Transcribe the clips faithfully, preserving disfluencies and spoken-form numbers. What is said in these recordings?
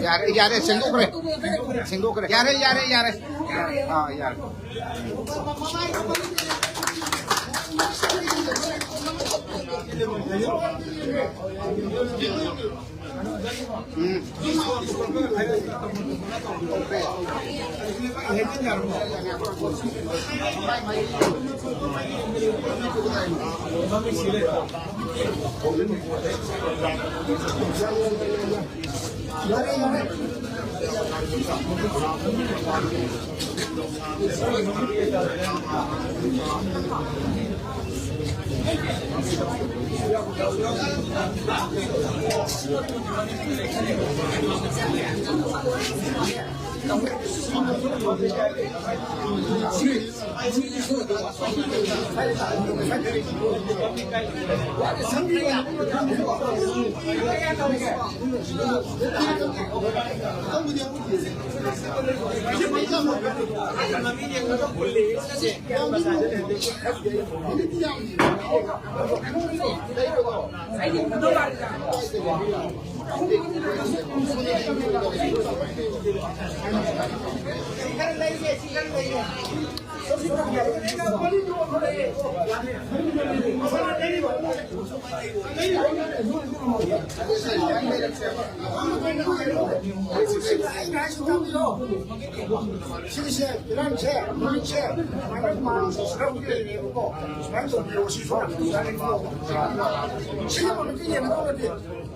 ꯌꯥꯔꯦ, ꯌꯥꯔꯦ, ꯁꯦꯡꯗꯣꯛꯈ꯭ꯔꯦ, ꯁꯦꯡꯗꯣꯛꯈ꯭ꯔꯦ꯫ ꯌꯥꯔꯦ, ꯌꯥꯔꯦ, ꯌꯥꯔꯦ꯫ ꯑꯥ, ꯌꯥꯔꯦ꯫ ꯁꯤꯒꯤꯁꯦ, ꯏꯔꯥꯡꯁꯦ, ꯅꯨꯃꯤꯠꯁꯦ, ꯁꯨꯃꯥꯏꯅ ꯃꯥꯡ ꯈꯔꯕꯨꯗꯤ ꯂꯩꯔꯦꯕꯀꯣ꯫ ꯁꯨꯃꯥꯏꯅ ꯇꯧꯕꯤꯔꯣ, ꯁꯤ ꯁꯣꯝ ꯁꯤꯒꯤ ꯃꯃꯤꯠꯇ ꯌꯦꯡꯒꯗꯧꯕꯗꯤ꯫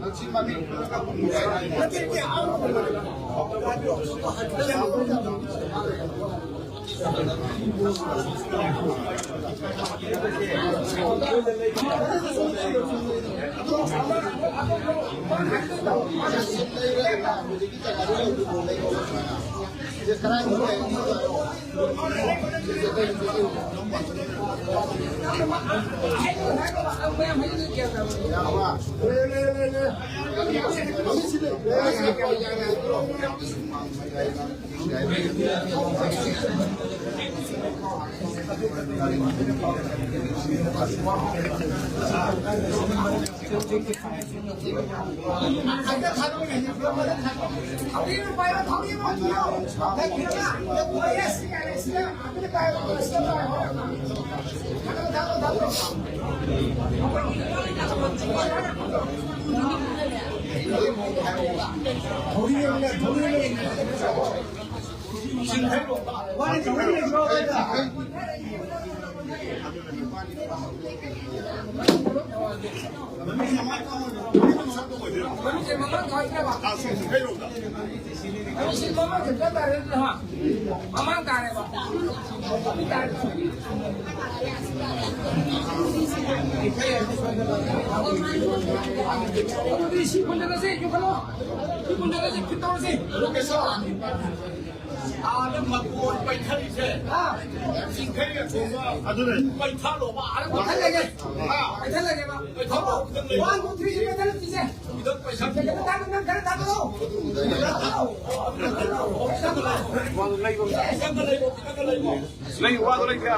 ꯅꯠꯇꯦ, ꯅꯠꯇꯦ, ꯑꯥ ꯃꯐꯝꯗꯅꯦ꯫ ꯃꯃꯥꯡ ꯇꯥꯔꯦꯕ꯫ ꯑꯗꯨꯗꯤ ꯁꯤ ꯄꯨꯟꯖꯜꯂꯁꯤ, ꯌꯣꯛꯈꯠꯂꯣ꯫ ꯁꯤ ꯄꯨꯟꯖꯜꯂꯁꯤ, ꯐꯤꯠ ꯇꯧꯔꯁꯤ꯫ ꯑꯥꯗ ꯃꯇꯣꯟ ꯄꯩꯊꯔꯤꯁꯦ꯫ ꯆꯤꯡꯈꯩꯒ ꯊꯣꯡꯕ ꯑꯗꯨꯅ ꯄꯩꯊꯥꯂꯣꯕ꯫ ꯑꯥꯗ ꯄꯩꯊꯠꯂꯒꯦ꯫ ꯄꯩꯊꯠꯂꯒꯦꯕ꯫ ꯄꯩꯊꯠꯂꯣ꯫ ꯋꯥꯟ, ꯇꯨ, ꯊ꯭ꯔꯤ ꯁꯤ ꯄꯩꯊꯠꯂꯁꯤꯁꯦ꯫ ꯈꯤꯇꯪ ꯄꯩꯁꯥ ꯄꯤꯔꯣ꯫ ꯅꯪ ꯈꯔ ꯊꯥꯗꯣꯛꯑꯣ꯫ ꯂꯩ, ꯋꯥꯗꯣ ꯂꯩꯇ꯭ꯔꯦ꯫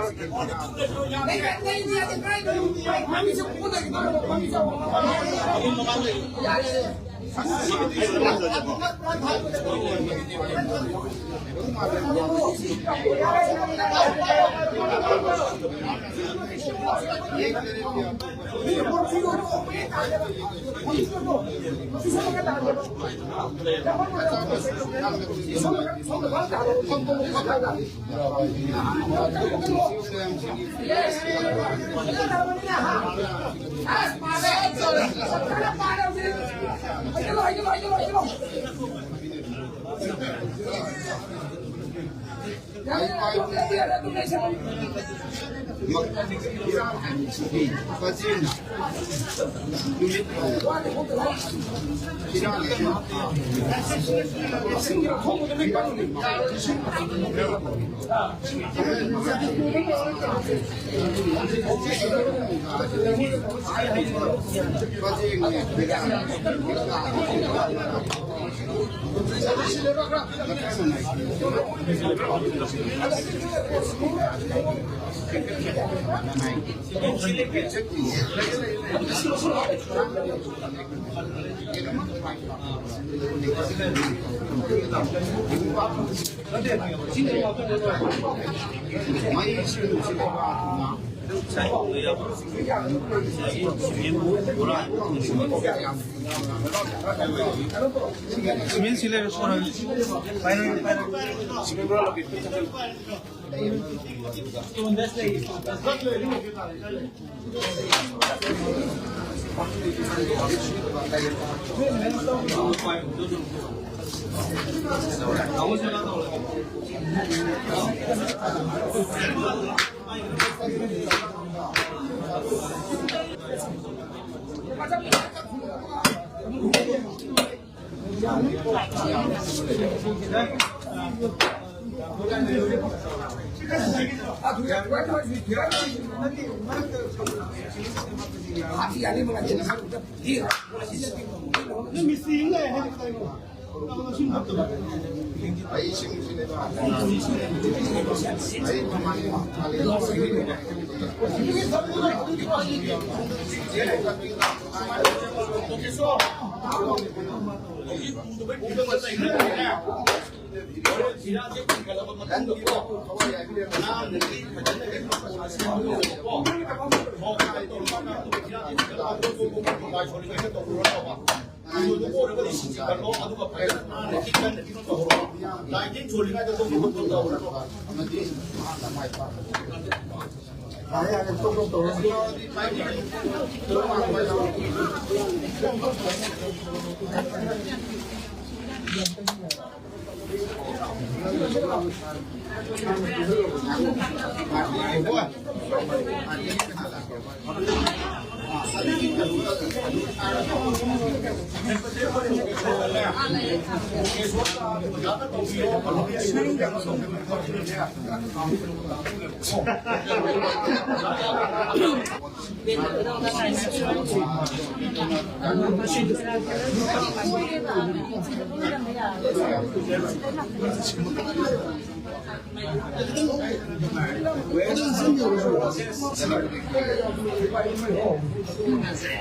ꯁꯤꯃꯦꯟ ꯁꯤ ꯂꯩꯔꯣ, ꯁꯣꯔ꯫ ꯄꯥꯏꯔꯣ, ꯄꯥꯏꯔꯣ꯫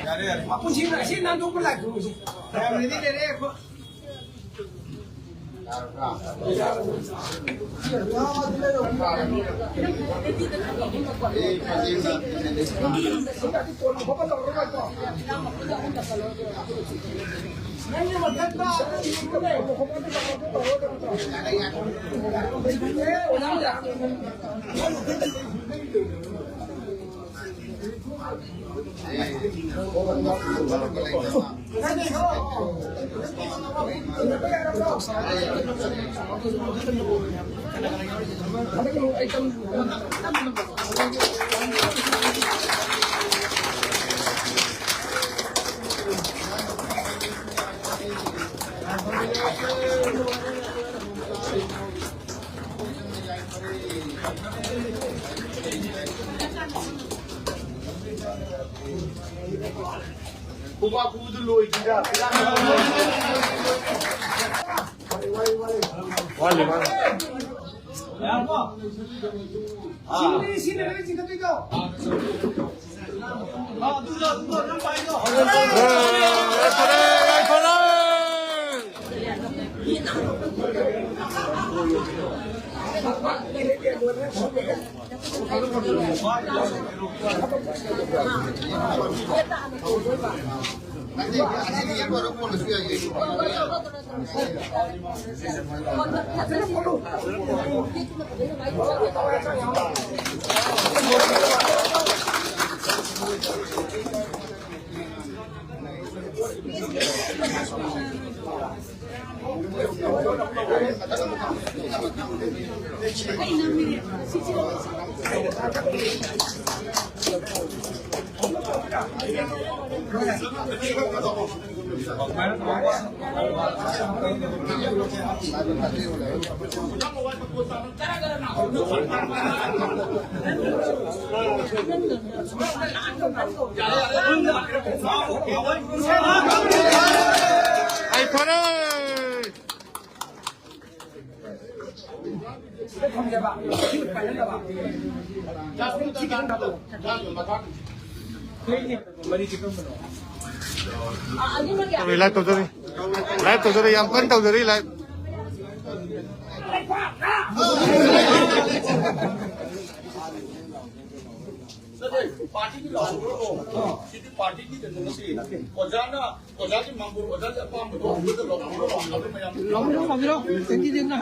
ꯌꯥꯔꯦ, ꯌꯥꯔꯦ꯫ ꯃꯄꯨꯟꯁꯤꯅ ꯑꯁꯤ ꯅꯥꯟꯊꯣꯛꯄ ꯂꯥꯛꯈ꯭ꯔꯣꯁꯦ꯫ ꯌꯥꯝꯅꯗꯤ ꯂꯩꯔꯦ ꯑꯩꯈꯣꯏ꯫ ꯈꯨꯕꯥꯛ ꯈꯨꯕꯗꯨ ꯂꯣꯏꯗ꯭ꯔꯤꯗ꯫ ꯋꯥꯠꯂꯤ, ꯋꯥꯠꯂꯤ꯫ ꯁꯤꯅꯤ, ꯁꯤꯅꯤ, ꯂꯣꯏ ꯆꯤꯡꯈꯠꯇꯣꯏꯗꯣ꯫ ꯑꯦ, ꯌꯥꯏꯐꯔꯦ, ꯌꯥꯏꯐꯔꯦ꯫ ꯌꯥꯏꯐꯔꯦ꯫ ꯇꯧꯔꯤ, live ꯇꯧꯖꯔꯤ꯫ Live ꯇꯧꯖꯔꯤ, ꯌꯥꯝ ꯀꯟꯅ ꯇꯧꯖꯔꯤ, live꯫ ꯅꯠꯇꯦ, ꯄꯥꯔꯇꯤꯒꯤ ꯂꯥꯎꯕ꯭ꯔꯣ? ꯁꯤꯗꯤ ꯄꯥꯔꯇꯤꯒꯤ ꯀꯩꯅꯣ ꯅꯠꯇꯦ꯫ ꯑꯣꯖꯥꯅ, ꯑꯣꯖꯥꯒꯤ ꯃꯥꯡꯒꯣꯜ, ꯑꯣꯖꯥꯒꯤ ꯑꯄꯥꯝꯕꯗꯣ ꯑꯗꯨꯗ ꯂꯥꯎꯕ꯭ꯔꯣ? ꯂꯥꯎꯕ ꯃꯌꯥꯝ꯫ ꯂꯥꯎꯕꯤꯔꯣ, ꯂꯥꯎꯕꯤꯔꯣ꯫ ꯁꯦꯟꯇꯤ ꯗꯦꯟꯅ꯫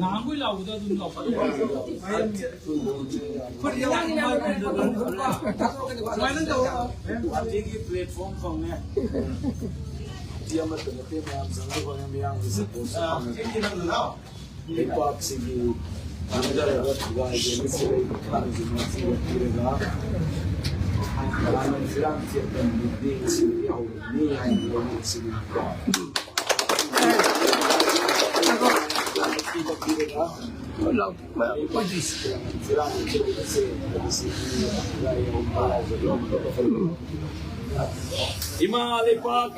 ꯅꯍꯥꯟꯈꯣꯏ ꯂꯥꯎꯕꯗꯣ ꯑꯗꯨꯝ ꯂꯥꯎꯕꯤꯔꯣ꯫ ꯁꯨꯃꯥꯏꯅ ꯇꯧꯔꯣ꯫ ꯄꯥꯔꯇꯤꯒꯤ platform ꯐꯪꯉꯦ꯫ ꯁꯤ ꯑꯃꯠꯇ ꯅꯠꯇꯦ, ꯃꯌꯥꯝ ꯆꯪꯅꯕ ꯍꯣꯠꯅꯕ, ꯃꯌꯥꯝꯒꯤ support ꯁꯨ ꯐꯪꯉꯦ꯫ ꯂꯩꯕꯥꯛꯁꯤꯒꯤ ꯇꯥꯡꯖꯔꯕ ꯊꯧꯒꯥꯏꯕ ꯑꯃꯁꯨ ꯂꯩꯕ ꯈꯔꯁꯨ ꯃꯥꯏꯊꯤꯕ ꯄꯤꯔꯒ ꯂꯥꯟ ꯐꯤꯔꯥꯡ ꯆꯦꯠꯄ ꯅꯨꯃꯤꯠꯅꯤ ꯉꯁꯤꯗꯒꯤ ꯍꯧꯔꯕꯅꯤ ꯍꯥꯏꯅ ꯂꯧꯅꯔꯤꯕꯁꯤꯅꯤꯀꯣ꯫ ꯃꯥꯏꯊꯤꯕ ꯄꯤꯔꯒ ꯂꯥꯎ, ꯃꯌꯥꯝ ꯑꯣꯏꯗꯣꯏꯁꯦ꯫ ꯏꯃꯥ ꯂꯩꯕꯥꯛ